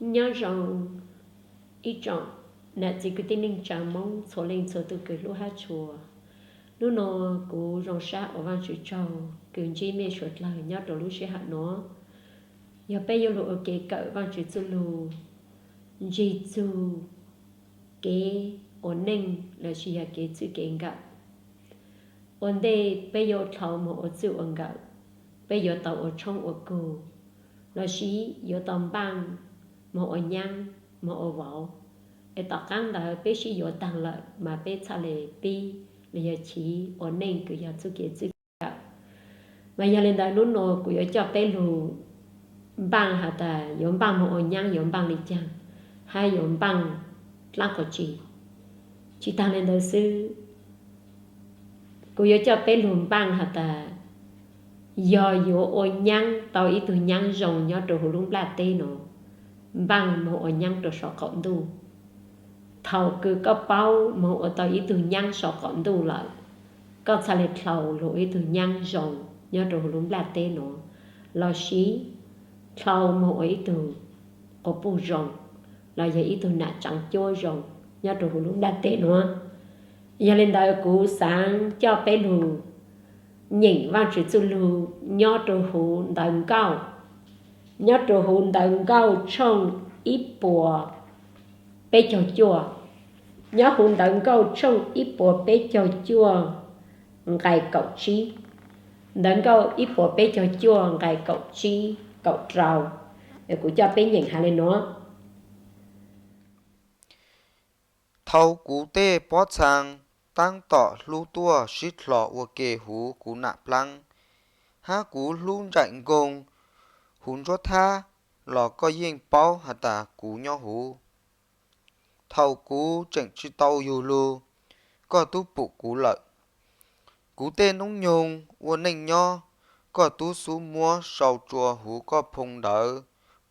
Nyob zoo ib tsoom nam txiv kwv tij neej tsa Hmoob txhua leej txhua tus kws hlub hab tshua. Hnub no kuv zoo sab ua Vaajtswv tsaug kws ntsib mej suav dlawg nyob rua lub sij hawm nuav. Yog peb yuav lug ua kev kawm Vaajtswv txuj lug ntsig txug kev ua neej lossis yog kev txwj kev nkawm. Ua ntej peb yuav dlhau moog ua txwj ua nkawm, peb yuav tau ua tshoob ua kug lossis yuav tau npaaj moog ua nyaab moog ua vauv, es tom qaab ntawd peb sib yuav taag lawm mas peb txhaj le pib los yog chiv ua neej kws yog txuj kev txwj kev nkawm. Mas yog le ntawd hnub no kuv yuav coj peb lug npaaj has tas yuav npaaj moog ua nyaab yuav npaaj le caag, hab yuav npaaj dlaab quas tsi. Tsi taag le ntawd xwb, kuv yuav coj peb lug npaaj has tas yog yuav ua nyaab tau ib tug nyaab zoo nyob rua huv lub nplaj teb no, npaaj moog ua nyaab rua sau qaum ntuj. Thaus kws koj paub moog ua tau ib tug nyaab sau qaum ntuj lawm, koj txhaj le dlhau lug ua ib tug nyaab zoo nyob rua huv lub nplaj teb no, lossis dlhau moog ua ib tug quas puj zoo, los yog ib tug nam tsaav cuab zoo nyob rua huv lub nplaj teb no. Yog le ntawd kuv xaav coj peb lug nyeem Vaajtswv txuj lug nyob rua huv Ntawv Nkauj, nyob rua huv Ntawv Nkauj tshooj ib puas peb caug cuaj, nyob huv Ntawv Nkauj tshooj ib puas peb caug cuaj nqai kaum tsib. Ntawv Nkauj ib puas peb caug cuaj nqai kaum tsib kaum rau, kuv coj peb nyeem has le nuav. Thaus kuv tej pob txhaa taab tom hlub tuaj sib dlhos ua ke huv kuv nam plaab, hab kuv hlub nraim nkoog huv nruab thab, los koj yeej paub has tas kuv nyob huv. Thaus kuv tseem tsi tau yug lug, koj tub pum kuv lawm. Kuv tej noob nyoog ua neej nyob, koj tub xub muab sau tsua huv koj phoo ntawv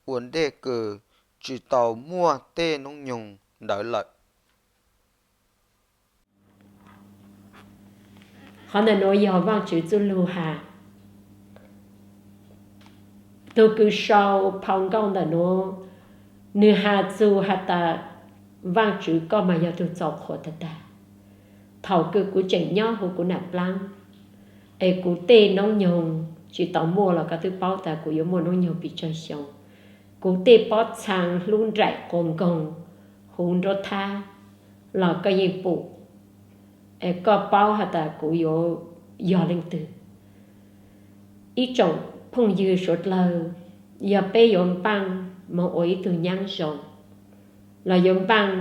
ua ntej kws tsi tau muaj tej noob nyoog ntawd lawm. Qhov ntawm nuav yog Vaajtswv txuj lug has. Tug kws sau phau nkauj ntawm nuav, nwg has txug has tas, Vaajtswv, koj mas yog tug txaus qhuas tag tag. Thaus kws kuv tseem nyob huv kuv nam plaab, es kuv tej noob nyoog tsi tau muaj los koj twb paub tas kuv yuav muaj noob nyoog pes tsawg xyoo. Kuv tej pob txhaa hlub nraim quas nkoog huv nruab thab los koj yeej pum, es koj paub has tas kuv yuav yog leej twg. Ib tsoom phooj ywg suav dlawg, yog peb yuav npaaj moog ua ib tug nyaab zoo, los yuav npaaj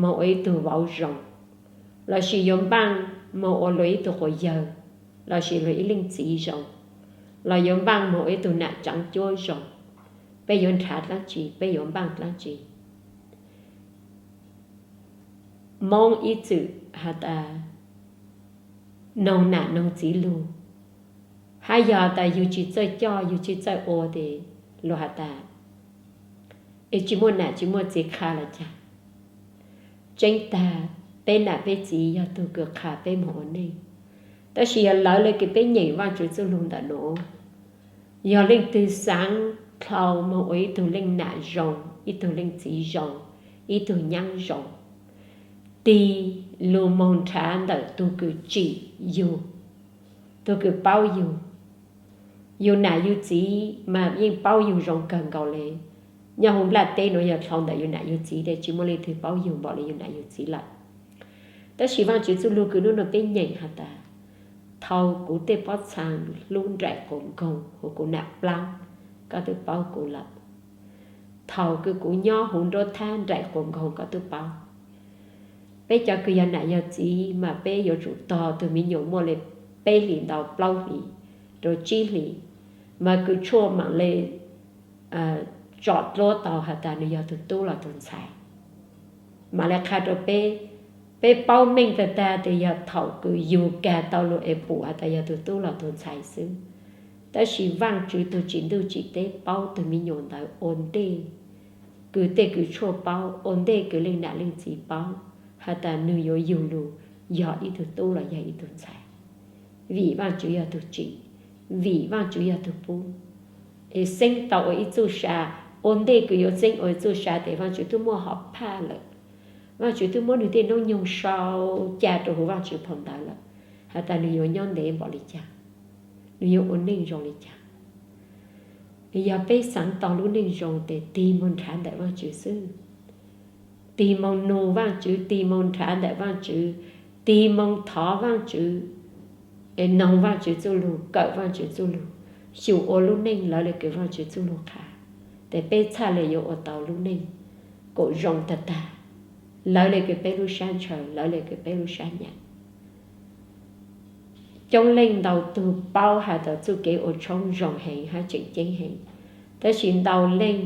moog ua ib tug vauv zoo, lossis yuav npaaj moog ua luag ib tug quas yawg, lossis luag ib leej txiv zoo, los yuav npaaj moog ua ib tug nam tsaav cuab zoo, peb yuav nrhav dlaab tsi, peb yuav npaaj dlaab tsi? Moob ib txwm has tas, noog nam noog txiv lug, hab yog tas yug tsi txawj coj yug tsi txawj ua tes luag has tas, es tsi muaj nam tsi muaj txiv qha los caag. Tseeb tag, peb nam peb txiv yog tug kws qha peb moog ua neej. Tab sis yog lawv le kws peb nyeem Vaajtswv txuj lug ntawm nuav, yog leej twg xaav dlhau moog ua ib tug leej nam zoo, ib tug leej txiv zoo, ib tug nyaab zoo, tig lug moog nrhav ntawm tug kws tsim yug, tug kws paub yug. Yug nam yug txiv mas yeej paub yug zoo kawg nkaus le. Nyob huv nplaj teb nuav yog dlhau ntawm yug nam yug txiv tes tsi muaj leej twg paub yug npaum le yug nam yug txiv lawm. Tab sis Vaajtswv txuj lug kws nub nua peb nyeem has tas, thaus kuv tej pob txhaa hlub nraim quas nkoog huv kuv nam plaab, koj twb paub kuv lawm. Thaus kws kuv nyob huv nruab thab nraim quas nkoog koj twb paub. Peb cov kws yog nam yog txiv mas peb yuav tsum tog tug me nyuam muaj le peb hlis ntau plaub hlis rua tsib hlis, mas kws tshuaj maam le tsom dluab tau has tas nws yog tug tub los tug ntxhais. Maam le qha rua peb, peb paub meej tag tag tes yog thaus kws yug kag tau lug es pum has tas yog tug tub los tug ntxhais xwb. Tab sis Vaajtswv tug tsim ntuj tsim teb paub tug me nyuam ntawd ua ntej kws tej kws tshuaj paub, ua ntej kws leej nam leej txiv paub has tas nws yuav yug lug yog ib tug tub los yog ib tug ntxhais. Vim Vaajtswv yog tug tsim, vim Vaajtswv yog tug pub, es xeeb tau ua ib txuj sa Ua ntej kws yuav txeeb ua txuj sa tes Vaajtswv twb muaj hom phaj lawm. Vaajtswv twb muab nwg tej noob nyoog sau ca rua huv Vaajtswv phau ntawv lawm, has tas nwg yuav nyob ntev npaum li caag, nwg yuav ua neej zoo li caag. Yog peb xaav tau lub neej zoo tes tig moog nrhav ntawm Vaajtswv xwb. Tig moog nug Vaajtswv, tig moog nrhav ntawm Vaajtswv, tig moog thov Vaajtswv, noog Vaajtswv txuj lug, kawm Vaajtswv txuj lug, xyum ua lub neej lawv le kws Vaajtswv txuj lug qha, tes peb txhaj le yuav ua tau lub neej kuas zoo tag tag, lawv le kws peb lub sab ntshaw, lawv le kws peb lub sab nyam. Coob leej ntau tug paub has tas txuj kev ua tshoob zoo heev hab tseem ceeb heev, tab sis ntau leej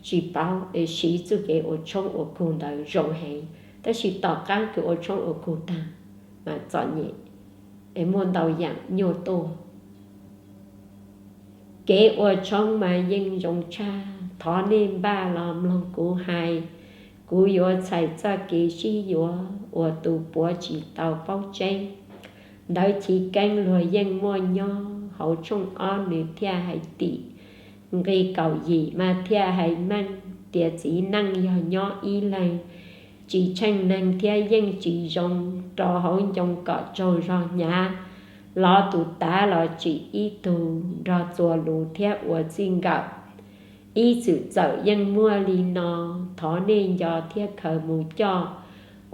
tsi paub es siv txuj kev ua tshoob ua kug ntawd zoo heev, tab sis tom qaab kws ua tshoob ua kug taag mas txom nyem es muaj ntau yaam nyuaj tuaj. Kev ua tshoob mas yeej zoo tshaj, thov nej npaj los mloog kuv hais. Kuv yuav txhais txoj kev sib yuav uas tus puav tsis tau paub tseeb. Ntawv Chiv Keeb luag yeej muaj nyob hauv tshooj ob nws thiaj hais tim nqi kaum yim mas thiaj hais meej tias txiv neej yog nyob ib leeg, tsis tsheej neeg thiab yeej tsis zoo rau hauv ncoo kom tsaug zog hnyav. Lov tus tav los tsim ib tug nrog txuas lus thiab ua txij nkawm. Ib txwm txawm yeej muaj li no, thov nej nco thiab khaws mus coj.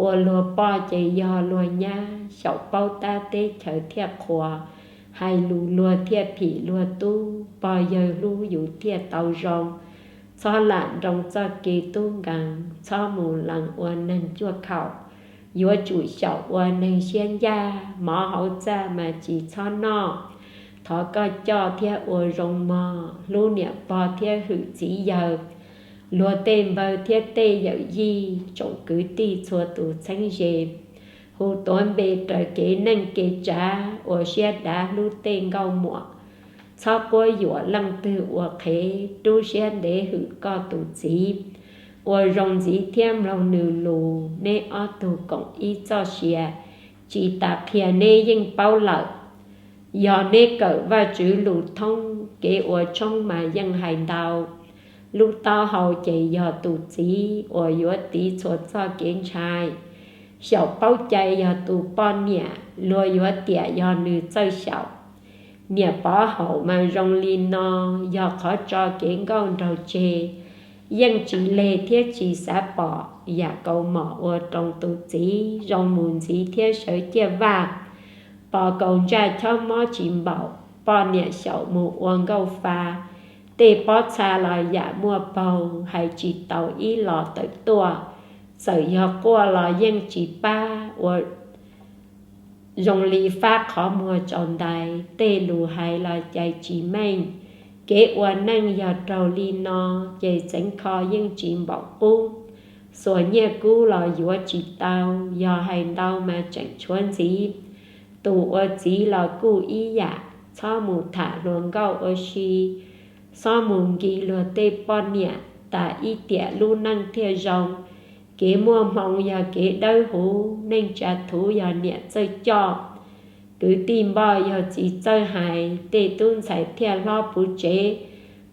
Ua luag poj ces yog luag nyab, xyaum paub tab teb chaws thiaj qhuas, hais lus luag thiaj phim luag tub, pog yawg hlub yus thiaj tau zoo. Txhob lam nroo txoj kev tub nkeeg, txhob mus lees ua neeg cuaj khaum, yuav tsum xyaum ua neeg siab ncaj, mov hauv txaj mas tsis txhob noj. Thov koj coj thiab ua zoo mog, hlub niam pog thiab hwm txiv yawg, luag tej npawg thiab tej yawm yij, tsoom kwv tij txhua tus txheeb ze, hu tuav npe raws kev neej kev tsav ua siab dav hlub tej nkauj muam. Txhob quab yuam leej twg ua qhev, rub siab ntev hwm koj tus txiv, ua zoo ntxiv thiab mloog nws lus. Neb ob tug koom ib txoj sia, tsis tas qhia neb yeej paub lawm. Yog neb kawm Vajtswv lus thoob, kev ua tshoob mas yeej hais ntau. Lub taub hau ces yog tus txiv uas yuav tiv txhua txoj kev ntshai. Xyaum paub cai yog tus poj niam, luag yuav tiam yog nws txawj xyaum. Niam pov haum mas zoo li no, yog qhov tso kev nkauj nraug tseg, yeej tsis leg thiab tsis xav pom. Yam kaus mom ua rau tus txiv zoo mus ntxiv thiab sawv ciaj vaj. Pos kaus ntsaj chob mob tsis npaum, poj niam xyaum mus ua nkauj fa. Tej pob txha los yam muaj paug, hais tsis tau ib los tawm tuaj. Txawm yog quaj los yeej tsis pab, ua zoo li fab qhov muag tsaus ntais. Tej lus hais los cais tsis meej, kev ua neej yog raug li no, ces txeev kho yeej tsis npaum qub. Xuas nyiaj kub los yuav tsis tau, yog hais ntau mas tseem tshuav ntxiv. Tus ua txiv los kuj ib yam, txhob mus tham hluas nkauj ua si, txhob mus nkig luag tej poj niam, tas ib tiam lub neej thiaj zoo. Kev muaj hmoo yog kev dawb huv, neej tsa thuv yog niam txawj coj. Kwv tij npoj yog txiv txawj hais, tej tub ntxhais thiaj hlob puv tsev.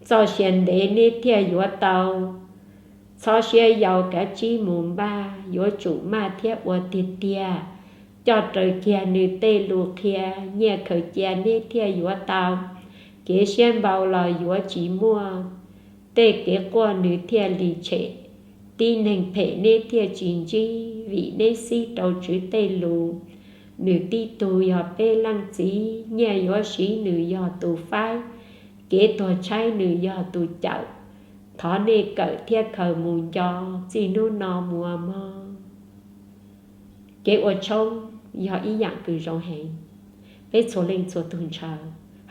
Txoj sia ntev neb thiaj yuav tau, txhob siab yau kav tsib mus npaj, yuav tsum maj thiab ua tiag tiag. Coj raws kiag nws tej lus qhia, nyiaj khaws cia neb thiaj yuav tau. Kev siab npau los yuav tsis muaj, tej kev quaj nws thiaj li tshem. Tib neeg phem neb thiaj tsis ntsib, vim neb xib rau Tswv tej lus. Nws tib tug yog peb leej txiv, nyiaj yuav siv nws yog tus faib, kev tuag tshaib nws yog tus cawm. Thov nej kawm thiab khaws mus nco, txij hnub no mus ua mog. Kev ua tshoob yog ib yaam kws zoo heev, peb txhua leej txhua tug ntshaw,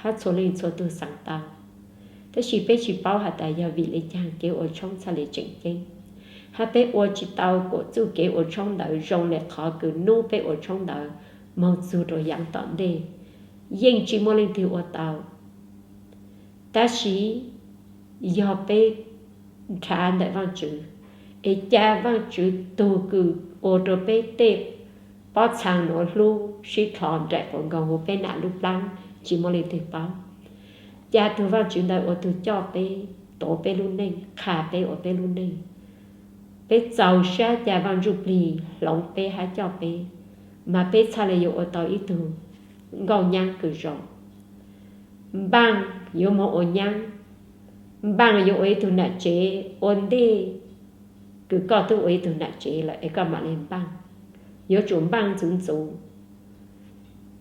hab txhua leej txhua tug xaav tau. Tab sis peb tsis paub has tas yog vim le caag kev ua tshoob txhaj le tseem ceeb, hab peb ua tsis tau kuas txuj kev ua tshoob ntawd zoo le qhov kws nub peb ua tshoob ntawd moog txug rua yaav tom ntej. Yeej tsis muaj leej twg ua tau. Tab sis yog peb nrhav ntawm Vaajtswv, es ca Vaajtswv tug kws ua rua peb tej pob txhaa nuav hlub sib dlhau nraim quas nkoog huv peb nam lub plaab, tsis muaj leej twg paub. Ca tug Vaajtswv ntawd ua tug coj peb, tuav peb lub neej, qha peb ua peb lub neej. Peb txaus sab cas Vaj Ntsuj Plig hloov peb hab coj peb, mas peb txhaj le yuav ua tau ib tug nkauj nyab kws zoo. Npaaj yuav moog ua nyab, npaaj yuav ua ib tug nam tsev ua ntej kws koj tub ua ib tug nam tsev lawm es koj mam le npaaj. Yuav tsum npaaj ntxuv ntxuv.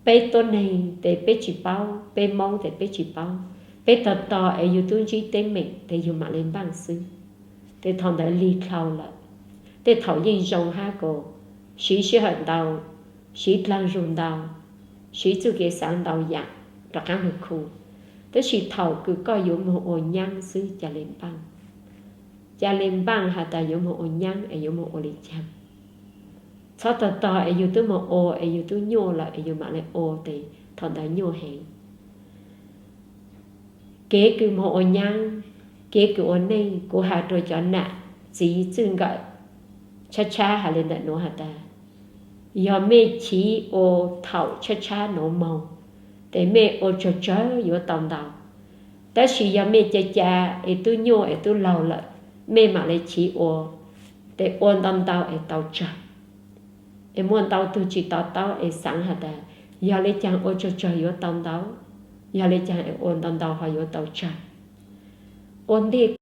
Peb tuab neeg tes peb tsis paub, peb Moob tes peb tsis paub. Peb tog tog es yug tub ntsib teeb meem tes yug mam le npaaj xwb. Tes thaum ntawd lig dlhau lawm. Tej thaum yeej zoo hab kuas siv sij hawm ntau, siv dlaag zug ntau, siv txuj kev xaav ntau yaam rov qaab lug khu. Tab sis thaum kws koj yuav moog ua nyab xwb ca le npaaj. Ca le npaaj has tas yuav moog ua nyab es yuav moog ua le caag. Txhob tog tog es yug tub moog ua es yug tub nyuaj lawm es yug mam le ua tes thaum ntawd nyuaj heev. Kev kws moog ua nyab, kev kws ua neej, kuv has rua cov nam txiv txwj nkawm tshab tshab has le ntawm nuav has tas, yog mej chiv ua thaum tshab tshab nuav moog, tes mej ua tsawg tsawg yuav tau ntau. Tab sis yog mej ca ca es tub nyuaj es tub laug lawm, mej mam le chiv ua, tes ua ntau ntau es tau tsawg. Es muaj ntau tug tsis to taub es xaav has tas, yog le caag ua tsawg tsawg yuav tau ntau, yog le caag es ua ntau ntau ho yuav tau tsawg. Ua ntej